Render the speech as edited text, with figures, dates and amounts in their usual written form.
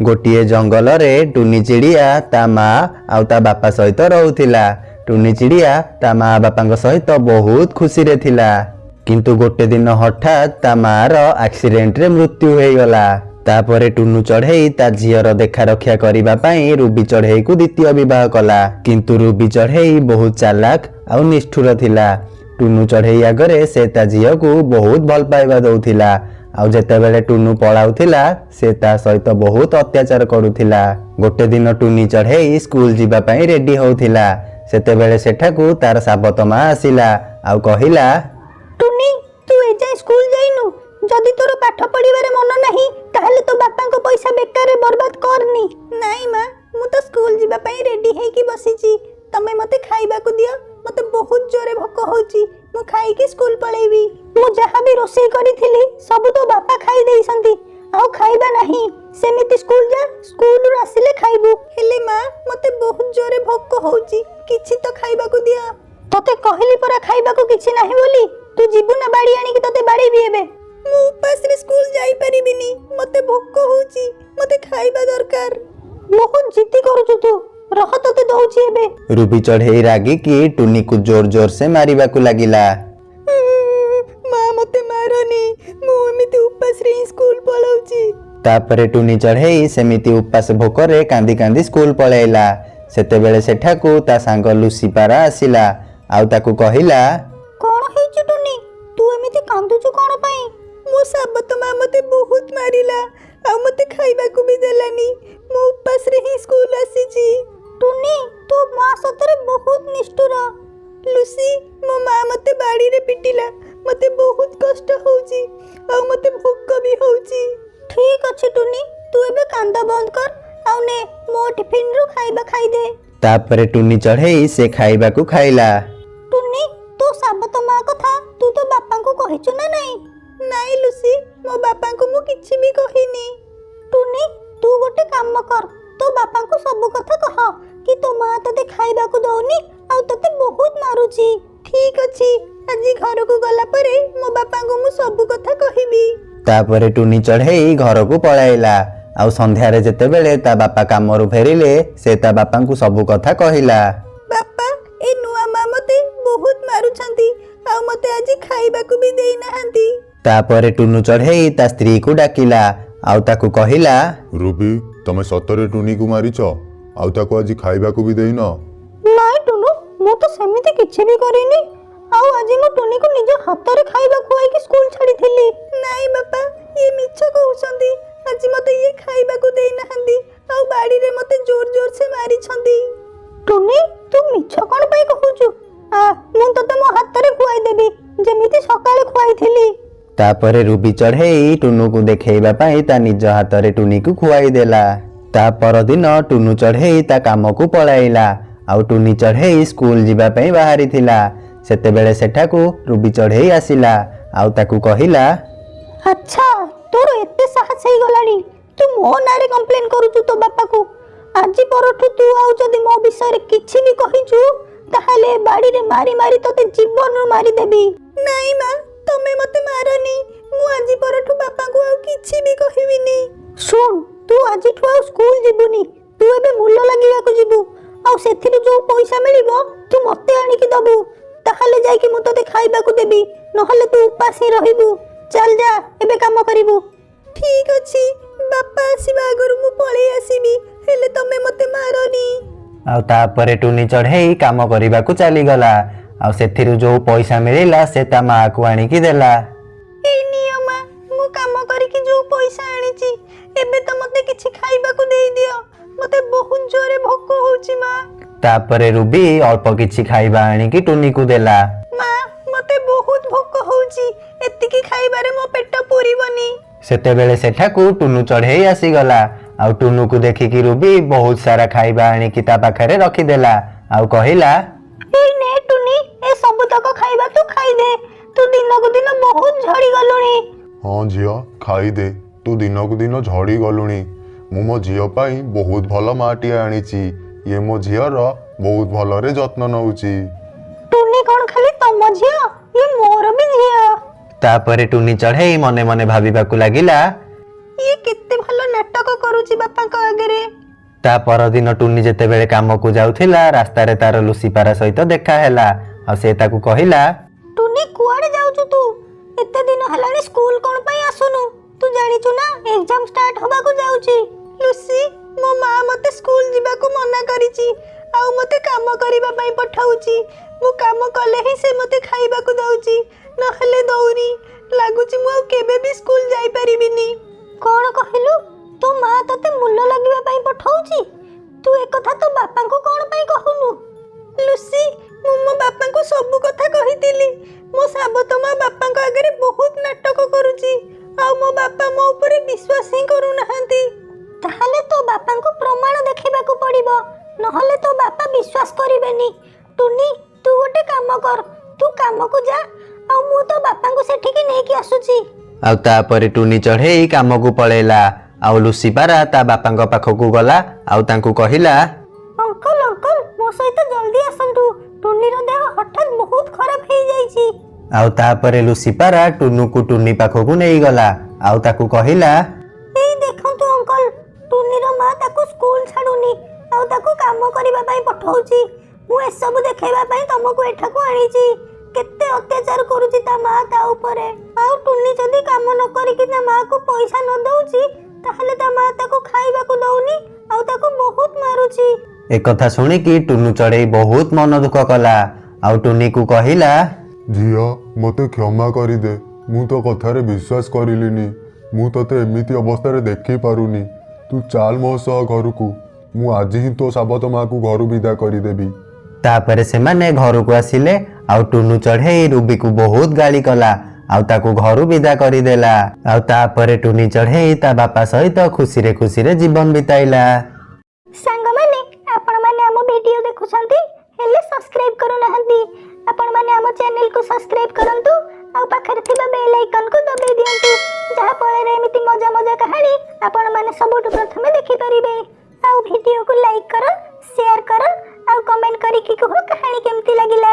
ଗୋଟିଏ ଜଙ୍ଗଲରେ ଟୁନି ଚିଡ଼ିଆ ତା ମା ଆଉ ତା ବାପା ସହିତ ରହୁଥିଲା। ଟୁନି ଚିଡ଼ିଆ ତା ମା ବାପାଙ୍କ ସହିତ ବହୁତ ଖୁସିରେ ଥିଲା। କିନ୍ତୁ ଗୋଟେ ଦିନ ହଠାତ୍ ତା ମାର ଆକ୍ସିଡେଣ୍ଟରେ ମୃତ୍ୟୁ ହେଇଗଲା। ତାପରେ ଟୁନୁ ଚଢ଼େଇ ତା ଝିଅର ଦେଖା ରକ୍ଷା କରିବା ପାଇଁ ରୁବି ଚଢ଼େଇକୁ ଦ୍ୱିତୀୟ ବିବାହ କଲା। କିନ୍ତୁ ରୁବି ଚଢ଼େଇ ବହୁତ ଚାଲାକ ଆଉ ନିଷ୍ଠୁର ଥିଲା। ଟୁନୁ ଚଢ଼େଇ ଆଗରେ ସେ ତା ଝିଅକୁ ବହୁତ ଭଲ ପାଇବା ଦଉଥିଲା, ଆଉ ଯେତେବେଳେ ଟୁନୁ ପଳାଉଥିଲା, ସେ ତା ସହିତ ବହୁତ ଅତ୍ୟାଚାର କରୁଥିଲା। ଗୋଟେ ଦିନ ଟୁନି ଚଢ଼େଇ ସ୍କୁଲ ଯିବା ପାଇଁ ରେଡି ହଉଥିଲା। ସେତେବେଳେ ସେଠାକୁ ତାର ସାବତ ମା ଆସିଲା ଆଉ କହିଲା, ଟୁନି, ତୁ ଏଯାଏଁ ସ୍କୁଲ ଯାଇନୁ? ଯଦି ତୋର ପାଠ ପଢିବାରେ ମନ ନାହିଁ, ତାହେଲେ ତୋ ବାପାଙ୍କ ପଇସା ବେକାରରେ ବର୍ବାଦ କରନି। ନାଇଁ ମା, ମୁଁ ତ ସ୍କୁଲ ଯିବା ପାଇଁ ରେଡି ହେଇକି ବସିଛି। ତମେ ମତେ ଖାଇବାକୁ ଦିଅ, ମତେ ବହୁତ ଜୋରେ ଭୋକ ହଉଛି। ମୁଁ ଖାଇକି ସ୍କୁଲ ପଳେଇବି। ମୁଁ ଯାହା ବି ରୋଷେଇ କରିଥିଲି, ସବୁ ତୋ ବାପା ଖାଇ ଦେଇଛନ୍ତି। ଆଉ ଖାଇବା ନାହିଁ। ସେମିତି ସ୍କୁଲ ଯା, ସ୍କୁଲରୁ ଆସିଲେ ଖାଇବୁ। ହେଲେ ମା, ମତେ ବହୁତ ଜୋରେ ଭୋକ ହଉଛି, କିଛି ତ ଖାଇବାକୁ ଦିଅ। ତତେ କହିଲି ପରା ଖାଇବାକୁ କିଛି ନାହିଁ ବୋଲି। ତୁ ଯିବୁ ନା ବାଡ଼ି ଆଣିକି ତତେ ବାଡ଼େଇବି ଏବେ? ମୁଁ ଉପାସରେ ସ୍କୁଲ ଯାଇପାରିବିନି। ମତେ ଭୋକ ହଉଛି, ମତେ ଖାଇବା ଦରକାର। ବହୁତ ଜିଦ୍ଦି କରୁଛୁ ତୁ। ରହ, ତତେ ଦଉଛି ଏବେ। ରୁବି ଚଢ଼େଇ ରାଗିକି ଟୁନିକୁ ଜୋର ଜୋର ସେ ମାରିବାକୁ ଲାଗିଲା। ମା, ମତେ ମାରନି। ମୁଁ ଏମିତି ଉପାସରେ ହିଁ ସ୍କୁଲ ପଳାଉଛି। ତାପରେ ଟୁନି ଚଢ଼େଇ ସେମିତି ଉପାସ ଭୋକରେ କାନ୍ଦି କାନ୍ଦି ସ୍କୁଲ ପଳେଇଲା। ସେତେବେଳେ ସେଠାକୁ ତା ସାଙ୍ଗ ଲୁସି ପାରା ଆସିଲା ଆଉ ତାକୁ କହିଲା, କଣ ହେଇଛି ଟୁନି? ତୁ ଏମିତି କାନ୍ଦୁଛୁ କଣ ପାଇଁ? ମୋ ସାବତ ମା ମତେ ବହୁତ ମାରିଲା ଆଉ ମତେ ଖାଇବାକୁ ବି ଦେଲାନି। ମୁଁ ଉପାସରେ ହିଁ ସ୍କୁଲ ଆସିଛି। ଟୁନି, ତୋ ମା ସତରେ ବହୁତ ନିଷ୍ଠୁର। ଲୁସି, ମୋ ମା ମତେ ବାଡ଼ିରେ ପିଟିଲା। ମତେ ବହୁତ କଷ୍ଟ ହଉଛି ଆଉ ମତେ ଭୋକ ବି ହଉଛି। ଠିକ ଅଛି ଟୁନି, ତୁ ଏବେ କାନ୍ଦ ବନ୍ଦ କର ଆଉ ନେ ମୋ ଟିଫିନରୁ ଖାଇବା ଖାଇଦେ। ତାପରେ ଟୁନି ଚଢ଼େଇ ସେ ଖାଇବାକୁ ଖାଇଲା। ଟୁନି, ତୋ ସାବତ ମା କଥା ତୁ ତୋ ବାପାଙ୍କୁ କହିଛୁ ନା ନାଇଁ? ନାଇଁ ଲୁସି, ମୋ ବାପାଙ୍କୁ ମୁଁ କିଛି ବି କହିନି। ଟୁନି, ତୁ ଗୋଟେ କାମ କର, ତୋ ବାପାଙ୍କୁ ସବୁ କଥା କହ କି ତୋ ମା ତୋତେ ଖାଇବାକୁ ଦଉନି ଆଉ ତୋତେ ବହୁତ ମାରୁଛି। ଠିକ ଅଛି, ଆଜି ଘରକୁ ଗଲା ପରେ ମୋ ବାପାଙ୍କୁ ମୁଁ ସବୁ କଥା କହିବି। ତାପରେ ଟୁନି ଚଢ଼େଇ ଘରକୁ ପଳାଇଲା, ଆଉ ସନ୍ଧ୍ୟାରେ ଯେତେବେଳେ ତା ବାପା କାମରୁ ଫେରିଲେ, ସେ ତା ବାପାଙ୍କୁ ସବୁ କଥା କହିଲା। ବାପା, ଏ ନୂଆ ମା ମତେ ବହୁତ ମାରୁଛନ୍ତି ଆଉ ମତେ ଆଜି ଖାଇବାକୁ ବି ଦେଇନାହାନ୍ତି। ତାପରେ ଟୁନୁ ଚଢ଼େଇ ତା ସ୍ତ୍ରୀକୁ ଡାକିଲା ଆଉ ତାକୁ କହିଲା, ରୁବି, ତମେ ସତରେ ଟୁନିକୁ ମାରିଛ ଆଉ ତାକୁ ଆଜି ଖାଇବାକୁ ବି ଦେଇନ? ନାଇଁ ଟୁନୁ, ମୁଁ ତ ସେମିତି କିଛି ବି କରିନି। ଆଉ ଆଜି ମୁଁ ଟୁନିକୁ ନିଜ ହାତରେ ଖାଇବା ଖୁଆଇକି ସ୍କୁଲ ଛାଡ଼ିଥିଲି। ନାଇଁ ବାପା, ଇଏ ମିଛ କହୁଛନ୍ତି। ଆଜି ମତେ ଇଏ ଖାଇବାକୁ ଦେଇନାହାନ୍ତି ଆଉ ବାଡ଼ିରେ ମତେ ଜୋର ଜୋର ସେ ମାରିଛନ୍ତି। ଟୁନି, ତୁ ମିଛ କ'ଣ ପାଇଁ କହୁଛୁ? ଆ, ମୁଁ ତତେ ମୋ ହାତରେ ଖୁଆଇଦେବି, ଯେମିତି ସକାଳେ ଖୁଆଇଥିଲି। ତାପରେ ରୁବି ଚଢ଼େଇ ଟୁନୁକୁ ଦେଖେଇବା ପାଇଁ ତା ନିଜ ହାତରେ ଟୁନିକୁ ଖୁଆଇ ଦେଲା। ତା ପରଦିନ ଟୁନୁ ଚଢ଼େଇ ତା କାମକୁ ପଳାଇଲା ଆଉ ଟୁନି ଚଢ଼େଇ ସ୍କୁଲ ଯିବା ପାଇଁ ବାହାରିଥିଲା। ସେତେବେଳେ ସେଠାକୁ ରୁବି ଚଢ଼େଇ ଆସିଲା ଆଉ ତାକୁ କହିଲା, ଆଚ୍ଛା, ତୋର ଏତେ ସାହସ ହେଇଗଲାଣି? ତୁ ମୋ ନାଁରେ କମ୍ପ୍ଲେନ୍ କରୁଛୁ ତୋ ବାପାକୁ? ଆଜି ପରଠୁ ତୁ ଆଉ ଯଦି ମୋ ବିଷୟରେ କିଛି ବି କହିଛୁ, ତାହେଲେ ବାଡ଼ିରେ ମାରି ମାରି ତୋତେ ଜୀବନରୁ ମାରିଦେବି। ନାଇଁ ମା, ତମେ ମତେ ମାରନି। ମୁଁ ଆଜି ପରଠୁ ବାପାଙ୍କୁ ଆଉ କିଛି ବି କହିବିନି। ଶୁଣ, ତୁ ଆଜିଠୁ ଆଉ ସ୍କୁଲ ଯିବୁନି। ତୁ ଏବେ ମୂଲ ଲାଗିବାକୁ ଯିବୁ, ଆଉ ସେଥିରୁ ଯୋଉ ପଇସା ମିଳିବ, ତୁ ମତେ ଆଣିକି ଦବୁ। ତାହେଲେ ଯାଇକି ମୁଁ ତୋତେ ଖାଇବାକୁ ଦେବି, ନହେଲେ ତୁ ଉପାସ ହିଁ ରହିବୁ। ଚାଲ ଯା, ଏବେ କାମ କରିବୁ। ଠିକ ଅଛି, ବାପା ଆସିବା ଆଗରୁ ମୁଁ ପଳେଇ ଆସିବି, ହେଲେ ତମେ ମତେ ମାରନି। ଆଉ ତାପରେ ଟୁନି ଚଢ଼େଇ କାମ କରିବାକୁ ଚାଲିଗଲା, ଆଉ ସେଥିରୁ ଯୋଉ ପଇସା ମିଳିଲା, ସେ ତା ମାଆକୁ ଆଣିକି ଦେଲା। ଏଇ ନିଅ ମା, ମୁଁ କାମ କରିକି ଯୋଉ ପଇସା ଆଣିଛି। ଏବେ ତ ମତେ କିଛି ଖାଇବାକୁ ଦେଇଦିଅ, ମତେ ବହୁତ ଜୋରେ ଭୋକ ହଉଛି ମା। ତାପରେ ରୁବି ଅଳ୍ପ କିଛି ଖାଇବା ଆଣିକି ଟୁନିକୁ ଦେଲା। ମା, ମତେ ବହୁତ ଭୋକ ହଉଛି। ଏତିକି ଖାଇବାରେ ମୋ ପେଟ ପୁରିବନି। ସେତେବେଳେ ସେଠାକୁ ଟୁନୁ ଚଢ଼େଇ ଆସିଗଲା, ଆଉ ଟୁନୁକୁ ଦେଖିକି ରୁବି ବହୁତ ସାରା ଖାଇବା ଆଣିକି ତା ପାଖରେ ରଖିଦେଲା ଆଉ କହିଲା, ଏଇ ନେ ଟୁନି, ଏ ସବୁତକ ଖାଇବା ତୁ ଖାଇଦେ। ତୁ ଦିନକୁ ଦିନ ବହୁତ ଝଡ଼ି ଗଲୁଣି। ହଁ ଝିଅ, ଖାଇଦେ। ତୁ ଦିନକୁ ଦିନ ଝଡ଼ି ଗଲୁଣି। ମୁଁ ମୋ ଝିଅ ପାଇଁ ବହୁତ ଭଲ ମାଟିଏ ଆଣିଛି। ଇଏ ମୋ ଝିଅର ବହୁତ ଭଲରେ ଯତ୍ନ ନଉଛି। ଟୁନି କଣ ଖାଲି ତମ ଝିଅ? ଇଏ ମୋର ବି ଝିଅ। ତାପରେ ଟୁନି ଚଢ଼େଇ ମନେ ମନେ ଭାବିବାକୁ ଲାଗିଲା, ଇଏ କେତେ ଭଲ ନାଟକ କରୁଛି। କରୁଛି ବାପାଙ୍କ ଆଗରେ। ତା ପରଦିନ ଟୁନି ଯେତେବେଳେ କାମକୁ ଯାଉଥିଲା, ରାସ୍ତାରେ ତାର ଲୁସିପାରା ସହିତ ଦେଖା ହେଲା ଆଉ ସେ ତାକୁ କହିଲା, ଟୁନି, କୁଆଡ଼େ ଯାଉଛୁ ତୁ? ଏତେ ଦିନ ହେଲାଣି ସ୍କୁଲ କ'ଣ ପାଇଁ ଆସୁନୁ? ତୁ ଜାଣିଛୁ ନା ଏକ୍ଜାମ ଷ୍ଟାର୍ଟ ହବାକୁ ଯାଉଛି? ଲୁସି, ମୋ ମା ମୋତେ ସ୍କୁଲ ଯିବାକୁ ମନା କରିଛି ଆଉ ମୋତେ କାମ କରିବା ପାଇଁ ପଠାଉଛି। ମୁଁ କାମ କଲେ ହିଁ ସେ ମୋତେ ଖାଇବାକୁ ଦଉଛି, ନହେଲେ ଦଉନି। ଲାଗୁଛି ମୁଁ ଆଉ କେବେ ବି ସ୍କୁଲ ଯାଇପାରିବିନି। କ'ଣ କହିଲୁ? ତୋ ମା ତୋତେ ମୂଲ ଲାଗିବା ପାଇଁ ପଠାଉଛି? ତୁ ଏକଥା ତୋ ବାପାଙ୍କୁ କ'ଣ ପାଇଁ କହୁନୁ? ଲୁସି, ମୁଁ ମୋ ବାପାଙ୍କୁ ସବୁ କଥା କହିଥିଲି। ମୋ ସାବତ ମା ବାପାଙ୍କ ଆଗରେ ବହୁତ ନାଟକ କରୁଛି ଆଉ ମୋ ବାପା ମୋ ଉପରେ ବିଶ୍ୱାସ ହିଁ କରୁନାହାନ୍ତି। ତାହେଲେ ତୋ ବାପାଙ୍କୁ ପ୍ରମାଣ ଦେଖେଇବାକୁ ପଡ଼ିବ, ନହେଲେ ତୋ ବାପା ବିଶ୍ୱାସ କରିବେନି। ଟୁନି, ତୁ ଗୋଟେ କାମ କର, ତୁ କାମକୁ ଯା ଆଉ ମୁଁ ତୋ ବାପାଙ୍କୁ ସେଠିକି ନେଇକି ଆସୁଛି। ଆଉ ତାପରେ ଟୁନି ଚଢ଼େଇ କାମକୁ ପଳେଇଲା ଆଉ ଲୁସିପାରା ତା ବାପାଙ୍କ ପାଖକୁ ଗଲା ଆଉ ତାଙ୍କୁ କହିଲା, ଅଙ୍କଲ, ଅଙ୍କଲ, ମୋ ସହିତ ଜଲ୍ଦି ଆସନ୍ତୁ। ଟୁନିର ଦେହ ହଠାତ୍ ବହୁତ ଖରାପ ହେଇଯାଇଛି। ଆଉ ତାପରେ ଲୁସିପାରା ଟୁନୁକୁ ଟୁନି ପାଖକୁ ନେଇଗଲା ଆଉ ତାକୁ କହିଲା, ଏଇ ଦେଖନ୍ତୁ ଅଙ୍କଲ, ଟୁନିର ମା ତାକୁ ସ୍କୁଲ ଛାଡୁନି ଆଉ ତାକୁ କାମ କରିବା ପାଇଁ ପଠଉଛି। ମୁଁ ଏସବୁ ଦେଖେଇବା ପାଇଁ ତମକୁ ଏଠାକୁ ଆଣିଛି। କେତେ ଅତ୍ୟାଚାର କରୁଛି ତା ମା ତା ଉପରେ। ଆଉ ଟୁନି ଯଦି କାମ ନ କରିକି ତା ମାକୁ ପଇସା ନ ଦଉଛି, ତାହେଲେ ତା ମା ତାକୁ ଖାଇବାକୁ ଦଉନି ଆଉ ତାକୁ ବହୁତ ମାରୁଛି। ଏକଥା ଶୁଣିକି ଟୁନୁ ଚଢ଼େଇ ବହୁତ ମନ ଦୁଃଖ କଲା ଆଉ ଟୁନିକୁ କହିଲା, ଝିଅ, ମୋତେ କ୍ଷମା କରିଦେ। ମୁଁ ତୋ କଥାରେ ବିଶ୍ୱାସ କରିଲିନି। ମୁଁ ତୋତେ ଏମିତି ଅବସ୍ଥାରେ ଦେଖିପାରୁନି। ତୁ ଚାଲ ମୋ ସହ ଘରକୁ। ମୁଁ ଆଜି ହିଁ ତୋ ସାବତ ମାକୁ ଘରୁ ବିଦା କରିଦେବି। ତାପରେ ସେମାନେ ଘରକୁ ଆସିଲେ ଆଉ ଟୁନୁ ଚଢ଼େଇ ରୁବିକୁ ବହୁତ ଗାଳି କଲା ଆଉ ତାକୁ ଘରୁ ବିଦା କରିଦେଲା। ଆଉ ତାପରେ ଟୁନି ଚଢ଼େଇ ତା ବାପା ସହିତ ଖୁସିରେ ଖୁସିରେ ଜୀବନ ବିତାଇଲା। ସାଙ୍ଗମାନେ, ଆପଣମାନେ ଆମ ଭିଡ଼ିଓ ଦେଖୁଛନ୍ତି ହେଲେ ସବସ୍କ୍ରାଇବ୍ କରୁନାହାନ୍ତି। ଆପଣମାନେ ଆମ ଚ୍ୟାନେଲକୁ ସବସ୍କ୍ରାଇବ୍ କରନ୍ତୁ ଆଉ ପାଖରେ ଥିବା ବେଲ୍ ଆଇକନ୍କୁ ଦବାଇ ଦିଅନ୍ତୁ, ଯାହାଫଳରେ ଏମିତି ମଜା ମଜା କାହାଣୀ ଆପଣମାନେ ସବୁଠୁ ପ୍ରଥମେ ଦେଖିପାରିବେ। ଆଉ ଭିଡ଼ିଓକୁ ଲାଇକ୍ କର, ସେୟାର କର ଆଉ କମେଣ୍ଟ କରିକି କୁହ କାହାଣୀ କେମିତି ଲାଗିଲା।